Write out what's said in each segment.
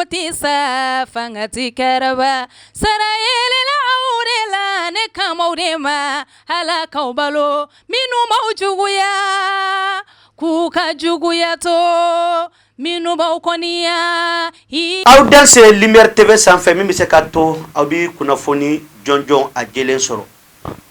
tɛ sa, fanga tɛ karaba. Sara yelela aw de la, ne kan b'aw de ma. Ala k'aw balo, minnu b'aw juguya, k'u ka juguya to, minnu b'aw kɔniya. Aw danse Lumière TV sanfɛ, min bɛ se ka to aw bɛ kunnafoni jɔnjɔn a jɛlen sɔrɔ.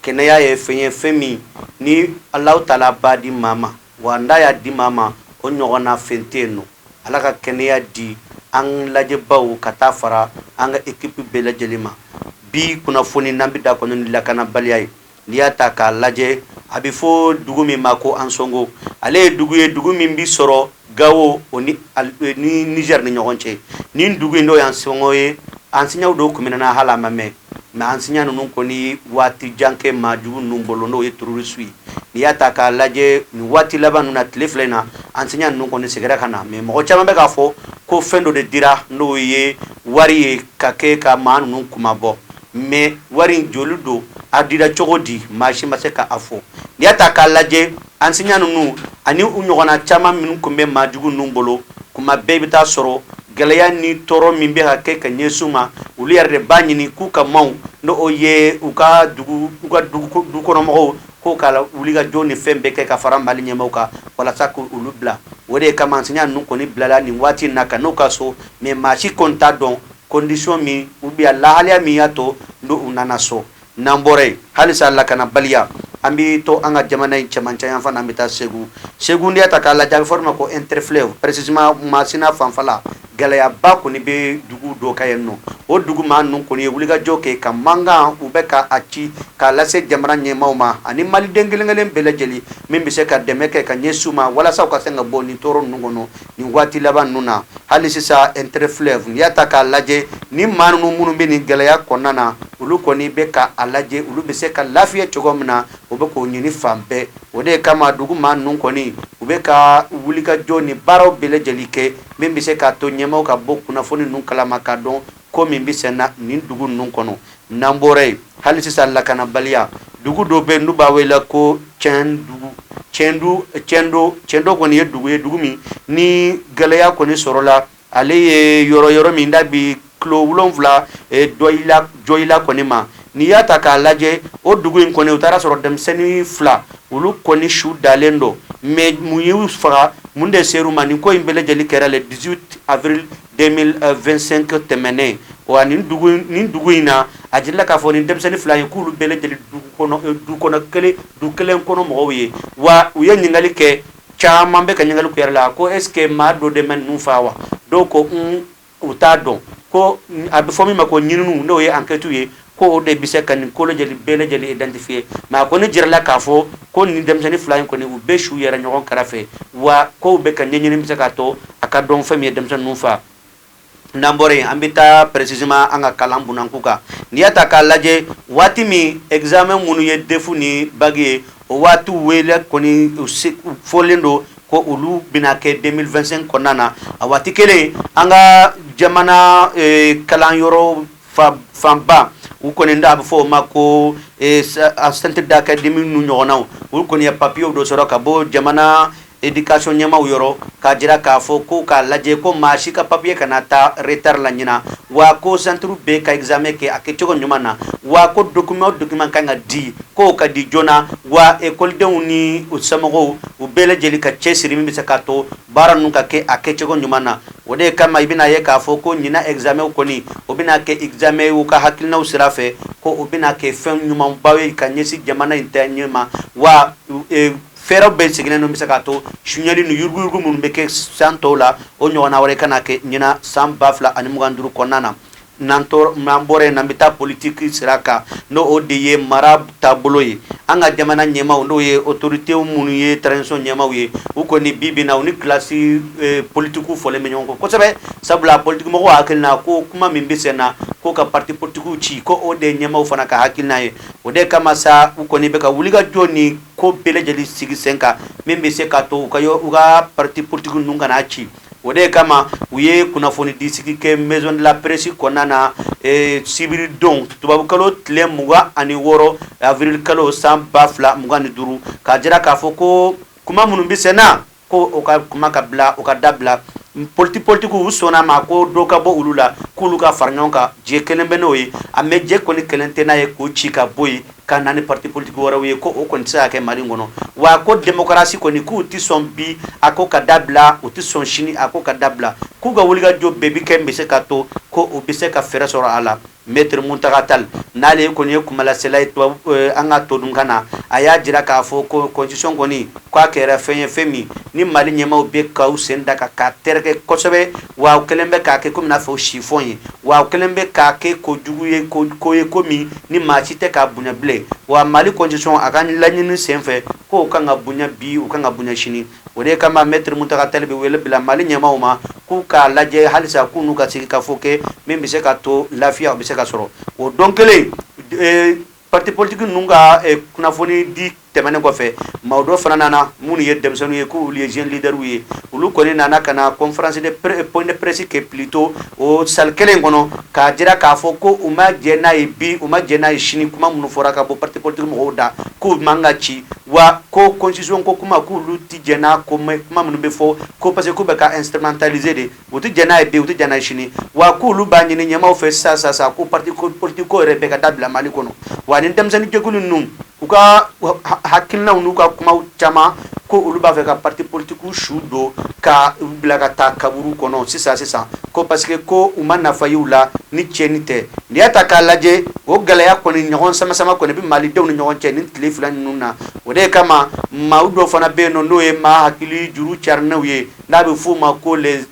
Kɛnɛya ye fɛn ye, fɛn min ni Alahu taala b'a di maa ma, wa n'a y'a di maa ma, o ɲɔgɔnna fɛn tɛ yen nɔ. Ala ka kɛnɛya di an lajɛbaw ka taa fara an ka équipe bɛɛ lajɛlen ma. Bi kunnafoni n'an bɛ da kɔnɔ ni lakanabaliya ye, n'i y'a ta k'a lajɛ, a bɛ fɔ dugu min ma ko Ansongo, ale ye dugu ye, dugu min bɛ sɔrɔ Gawo o ni Niger ni ɲɔgɔn cɛ. Nin dugu in n'o ye Ansongo ye, enseignants dɔw tun minɛna hali a ma mɛn, mais enseignants ninnu kɔni waati jan kɛ maa jugu ninnu bolo, n'o ye terroristes ye. N'i y'a ta k'a lajɛ, nin waati laban ninnu na, tile 2 in na, enseignants ninnu kɔni seginna ka na, mais mɔgɔ caman bɛ k'a fɔ ko fɛn dɔ de dira, n'o ye wari ye, ka kɛ ka maa ninnu kunmabɔ. Mais wari in joli don, a dira cogo di, maa si ma se k'a fɔ. N'i y'a ta k'a lajɛ, enseignants ninnu ani u ɲɔgɔnna caman minnu tun bɛ maa jugu ninnu bolo, kuma bɛɛ i bɛ taa sɔrɔ gɛlɛya ni tɔɔrɔ min bɛ ka kɛ ka ɲɛsin u ma, olu yɛrɛ de b'a ɲini k'u ka maaw, n'o o ye u ka dugu, u ka du kɔnɔmɔgɔw, k'o ka wuli ka jɔ ni fɛn bɛɛ kɛ ka fara Mali ɲɛmaaw kan walasa k'olu bila. O de kama enseignants ninnu kɔni bilala nin waati in na ka n'u ka so, mais maa si kɔni t'a dɔn condition min ou bien lahalaya min y'a to n'u nana so. N'an bɔra yen, halisa lakanabaliya, an bɛ to an ka jamana in cɛmancɛ yan fana, an bɛ taa Segu. Segu, n'i y'a ta k'a lajɛ, a bɛ fɔ o ma ko Interfleuve, précisément Masina fanfɛla, gɛlɛyaba kɔni bɛ dugu dɔ kan yen nɔ. O dugu maa ninnu kɔni ye wulikajɔ kɛ ka mankan u bɛ ka a ci k'a lase jamana ɲɛmaaw ma ani maliden kelen kelen bɛɛ lajɛlen min bɛ se ka dɛmɛ kɛ ka ɲɛsin u ma walasa u ka se ka bɔ nin tɔɔrɔ ninnu kɔnɔ nin waati laban ninnu na. Hali sisan Interfleuve, n'i y'a ta k'a lajɛ, ni maa ninnu minnu bɛ nin gɛlɛya kɔnɔna na, olu kɔni bɛ ka a lajɛ olu bɛ se ka lafiya cogo min na, u bɛ k'o ɲini fan bɛɛ. O de kama dugu maa ninnu kɔni u bɛ ka wulikajɔ ni baaraw bɛɛ lajɛlen kɛ min bɛ se k'a to ɲɛmaaw ka bɔ kunnafoni ninnu kalama k'a dɔn ko min bɛ sen na nin dugu ninnu kɔnɔ. N'an bɔra yen, hali sisan lakanabaliya, dugu dɔ bɛ n'u b'a wele ko Cɛndugu. Cɛndo, Cɛndo kɔni ye dugu ye, dugu min ni gɛlɛya kɔni sɔrɔla ale ye yɔrɔ, yɔrɔ min da bi kilo 7 Dɔyila, Jɔyila kɔni ma. N'i y'a ta k'a lajɛ, o dugu in kɔni, u taara sɔrɔ denmisɛnnin fila, olu kɔni su dalen don, mais mun y'u faga, mun de ser'u ma? Nin ko in bɛɛ lajɛlen kɛra le 18 avril 2025 tɛmɛnen. Wa nin dugu in na, a jirala k'a fɔ nin denmisɛnnin fila in, k'olu bɛɛ lajɛlen dugu kɔnɔ, du kɔnɔ kelen, du kelen kɔnɔ mɔgɔw ye. Wa u ye ɲininkali kɛ, caman bɛ ka ɲininkali k'u yɛrɛ la ko est ce que maa dɔ de bɛ ninnu fa wa? Dɔw ko un, u t'a dɔn, ko a bɛ fɔ min ma ko ɲininiw, n'o ye enquête ye, ko o de bɛ se ka nin ko lajɛlen bɛɛ lajɛlen identifier. Mais a kɔni jirala k'a fɔ ko nin denmisɛnnin fila in kɔni, u bɛ su yɛrɛ ɲɔgɔn kɛrɛfɛ, wa kow bɛ ka ɲɛɲini bɛ se k'a to a ka dɔn fɛn min ye denmisɛnnin ninnu fa. N'an bɔra yen, an bɛ taa précisément an ka kalan bunakun kan. N'i y'a ta k'a lajɛ, waati min examen minnu ye DEF ni bac ye, o waati wele kɔni fɔlen don ko olu bɛna kɛ 2025 kɔnɔna na. A waati kelen, an ka jamana kalanyɔrɔ fanba, u kɔni da a bɛ fɔ o ma ko centre d'académie ninnu ɲɔgɔnnaw, olu kɔni ye papiyew dɔ sɔrɔ ka bɔ jamana éducation ɲɛmaw yɔrɔ k'a jira k'a fɔ ko k'a lajɛ ko maa si ka papiye kana taa retard la ɲina, wa ko centre bɛɛ ka examen kɛ a kɛcogo ɲuman na, wa ko document o document kan ka di, k'o ka di joona, wa ekɔlidenw ni u somɔgɔw, u bɛɛ lajɛlen ka cɛsiri min bɛ se k'a to baara ninnu ka kɛ a kɛcogo ɲuman na. O de kama i bɛna ye k'a fɔ ko ɲinan examen kɔni, o bɛna kɛ examen u ka hakilinaw sira fɛ, ko o bɛna kɛ fɛn ɲumanbaw ye ka ɲɛsin jamana in ta ɲɛ ma, wa fɛɛrɛw bɛɛ sigilen don bɛ se k'a to suɲɛli ni yuruguyurugu minnu bɛ kɛ san tɔw la, o ɲɔgɔnna wɛrɛ kana kɛ ɲinan san 2025 kɔnɔna na. N'an bɔra yen, n'an bɛ taa politique sira kan, n'o o de ye mara taabolo ye, an ka jamana ɲɛmaaw, n'o ye autorités minnu ye transition ɲɛmaaw ye, u kɔni bi bi in na, u ni classe politique fɔlen bɛ ɲɔgɔn kɔ kosɛbɛ, sabula politique mɔgɔw hakilina ko kuma min bɛ sen na ko ka parti politique ci, ko o de ye ɲɛmaaw fana ka hakilina ye. O de kama sa, u kɔni bɛ ka wulikajɔ ni ko bɛɛ lajɛlen sigi sen kan min bɛ se k'a to u ka parti politique ninnu kana ci. O de kama u ye kunnafoni di sigi kɛ Maison de la Presse kɔnɔna na sibiri don, tubabukalo tile 26, avril kalo, san 2025, k'a jira k'a fɔ ko kuma minnu bɛ sen na, ko o ka kuma ka bila, o ka dabila. Parti politikiw u sɔnna ma ko dɔ ka bɔ olu la, k'olu ka fara ɲɔgɔn kan. Jɛ kelen bɛ n'o ye, a mais jɛ kɔni kelen tɛ n'a ye k'o ci ka bɔ yen ka na ni parti politique wɛrɛw ye, ko o kɔni tɛ se ka kɛ Mali kɔnɔ. Wa ko démocratie kɔni, k'u tɛ sɔn bi a ko ka dabila, u tɛ sɔn sini a ko ka dabila, k'u ka wulikajɔ bɛɛ bi kɛ bɛ se ka to ko u bɛ se ka fɛɛrɛ sɔrɔ a la. Maître Muntaga Tall, n'ale kɔni ye kumalasela ye tubabu an ka todunkan na, a y'a jira k'a fɔ ko constitution kɔni, k'a kɛra fɛn ye, fɛn min ni Mali ɲɛmaaw bɛ k'u sen da kan k'a tereke kosɛbɛ. Wa u kɛlen bɛ k'a kɛ komi n'a fɔ chiffon ye, wa u kɛlen bɛ k'a kɛ kojugu ye, ko ye ko min ni maa si tɛ k'a bonya bilen. Wa Mali constitution, a ka laɲini senfɛ, k'o kan ka bonya bi, u kan ka bonya sini. O de kama Maître Muntaga Tall bɛ wele bila Mali ɲɛmaaw ma k'u k'a lajɛ halisa, k'u n'u ka sigi ka fɔ kɛ min bɛ se ka to lafiya o bɛ se ka sɔrɔ. O don kelen, parti politique ninnu ka kunnafoni di tɛmɛnen kɔfɛ, maa dɔ fana nana, minnu ye denmisɛnninw ye, k'olu ye jeune leaderw ye. Olu kɔni nana ka na conférence de point de presse kɛ plutôt o salle kelen kɔnɔ, k'a jira k'a fɔ ko u ma jɛn n'a ye bi, u ma jɛn n'a ye sini. Kuma minnu fɔra ka bɔ parti politique mɔgɔw da, k'u man ka ci, wa ko constitution ko kuma, k'olu ti jɛn n'a ko kuma minnu bɛ fɔ, ko parce que k'u bɛ ka instrumentaliser de. U tɛ jɛn n'a ye bi, u tɛ jɛn n'a ye sini. Wa k'olu b'a ɲini ɲɛmaaw fɛ sisan sisan sisan ko parti politique ko yɛrɛ bɛɛ ka dabila Mali kɔnɔ. Wa ni denmisɛnnin jɛkulu ninnu, u ka hakilinaw n'u ka kumaw caman, ko olu b'a fɛ ka parti politique su don ka u bila ka taa kaburu kɔnɔ sisan sisan, ko parce que ko u ma nafa y'u la ni tiɲɛni tɛ. N'i y'a ta k'a lajɛ, o gɛlɛya kɔni, ɲɔgɔn sama sama kɔni bɛ malidenw ni ɲɔgɔn cɛ nin tile 2 ninnu na. O de kama maa dɔw fana bɛ yen nɔ, n'o ye maa hakili juru carinenw ye, n'a bɛ f'o ma ko les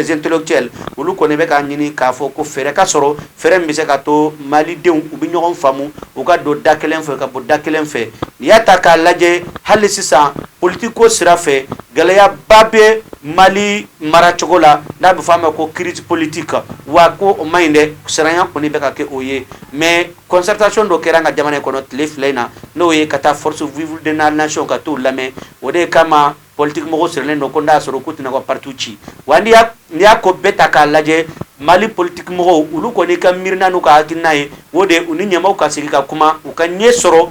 intellectuels, olu kɔni bɛ k'a ɲini k'a fɔ ko fɛɛrɛ ka sɔrɔ, fɛɛrɛ min bɛ se ka to malidenw u bɛ ɲɔgɔn faamu, u ka don da kelen fɛ ka bɔ da kelen fɛ. N'i y'a ta k'a lajɛ, hali sisan politique ko sira fɛ, gɛlɛyaba bɛ Mali maracogo la, n'a bɛ fɔ a ma ko crise politique. Wa ko o man ɲi dɛ, siranya kɔni bɛ ka kɛ o ye. Mais concertation dɔ kɛra an ka jamana in kɔnɔ tile 2 in na, n'o ye ka taa force vive de la nation ka t'o lamɛn. O de kama politique mɔgɔw sirilen don ko n'a y'a sɔrɔ k'u tɛna ka parti ci. Wa n'i y'a ko bɛɛ ta k'a lajɛ, Mali politique mɔgɔw, olu kɔni ka miirina n'u ka hakilina ye o de, u ni ɲɛmaaw ka sigi ka kuma, u ka ɲɛ sɔrɔ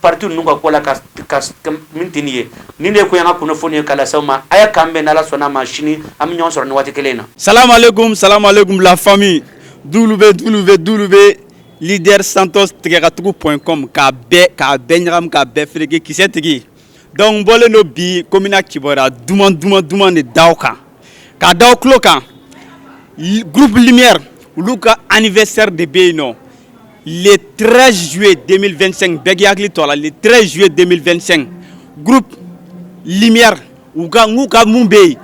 parti ninnu ka ko la ka min tɛ nin ye. Nin de kun y'an ka kunnafoni ye ka lase aw ma. A y'a k'an bɛn, n'Ala sɔnna a ma, sini an bɛ ɲɔgɔn sɔrɔ nin waati kelen in na. Salam alaikum, salam alaikum la famille. W W leader santos tigɛkatugu.com, k'a bɛɛ ɲagami, k'a bɛɛ fereke kisɛ tigi. Donc n bɔlen don bi ko n bɛna kibaruya duman duman duman de d'aw kan, k'a d'aw tulo kan. Groupe Lumière, olu ka anniversaire de bɛ yen nɔ le 13 juillet 2025. Bɛɛ k'i hakili to a la, le 13 juillet 2025, groupe Lumière, u ka n'u ka mun bɛ yen,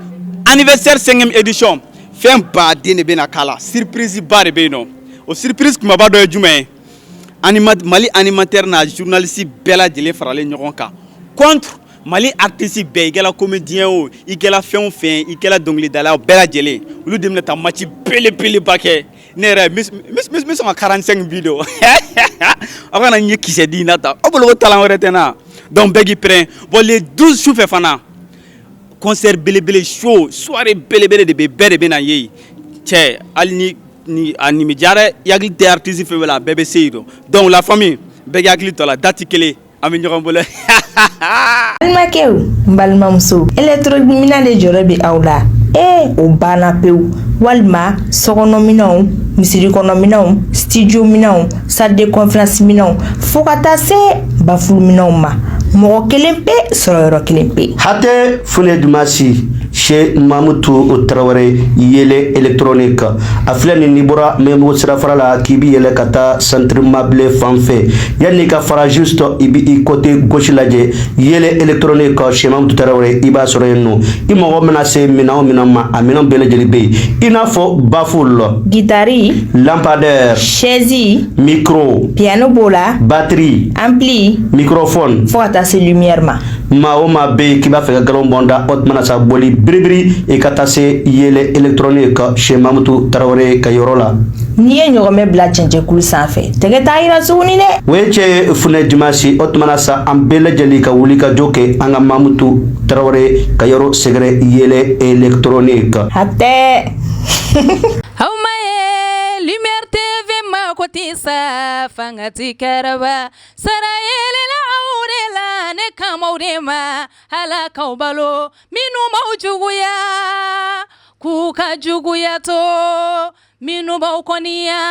anniversaire 5e édition. Fɛn baden de bɛna k'a la, surprise ba de bɛ yen nɔ. O surprise kumaba dɔ ye jumɛn ye? Mali animateur n'a journaliste bɛɛ lajɛlen faralen ɲɔgɔn kan contre Mali artiste bɛɛ, i kɛra comédien o, i kɛra fɛn o fɛn, i kɛra dɔnkilidala o, bɛɛ lajɛlen, olu de bɛna taa match belebeleba kɛ. Ne yɛrɛ n bɛ sɔn ka 45 bi don. Aw kana n ye kisɛ di in na tan, aw bolo ko talent wɛrɛ tɛ n na. Donc bɛɛ k'i prêt. Bon, le 12 sufɛ fana, concert belebele, show, soirée belebele de bɛ, bɛɛ de bɛ na ye. Cɛ, hali ni a nin bɛ diya dɛ, i hakili tɛ artiste fɛn fɛn la, a bɛɛ bɛ se yen nɔ. Donc la famille, bɛɛ k'i hakili to a la, date kelen, an bɛ ɲɔgɔn bolo. Balimakɛw, n balimamuso, électronique de jɔrɔ bɛ aw la. Ee, o banna pewu. Walima sokɔnɔminɛnw, misiri kɔnɔminɛnw, studio minɛnw, salle de conférence minɛnw, fo ka taa se baffle minɛnw ma, mɔgɔ kelen pe sɔrɔ yɔrɔ kelen pe. Hatɛ Fune Dumasi chez Mamutu Tarawele, Yele électronique, a filɛ nin. N'i bɔra Mɛmugu sirafara la k'i bi yɛlɛ ka taa centre mabile fan fɛ, yanni ka fara, juste i bi i côté gauche lajɛ, Yele électronique chez Mamutu Tarawele, i b'a sɔrɔ yen nɔ. I mago mana se minɛn o minɛn ma, a minɛn bɛɛ lajɛlen bɛ yen, i n'a fɔ baffle, guitare, lampadaire, chaise, micro, piano b'o la, batterie, ampli, microphone, fo ka taa se lumière ma. Maa o maa bɛ yen k'i b'a fɛ ka galon bɔn da, o tuma na sa boli biribiri, i ka taa se Yele électronique chez Mamutu Tarawele ka yɔrɔ la. N'i ye ɲɔgɔmɛ bila cɛncɛnkulu sanfɛ, tɛgɛ t'a yira tuguni dɛ. O ye cɛ Funɛ Dimasi. O tuma na sa, an bɛɛ lajɛlen ka wuli ka jɔ kɛ an ka Mamutu Tarawele ka yɔrɔ sɛgɛrɛ, Yele électronique. Hatɛ. Aw ma ye Lumière TV ma ko tɛ sa fanga ti kɛrɛba sara yelela aw de la, ne kamaw de ma ala k'aw balo minnu m'aw juguya. K'u ka juguya to minnu b'aw kɔniya.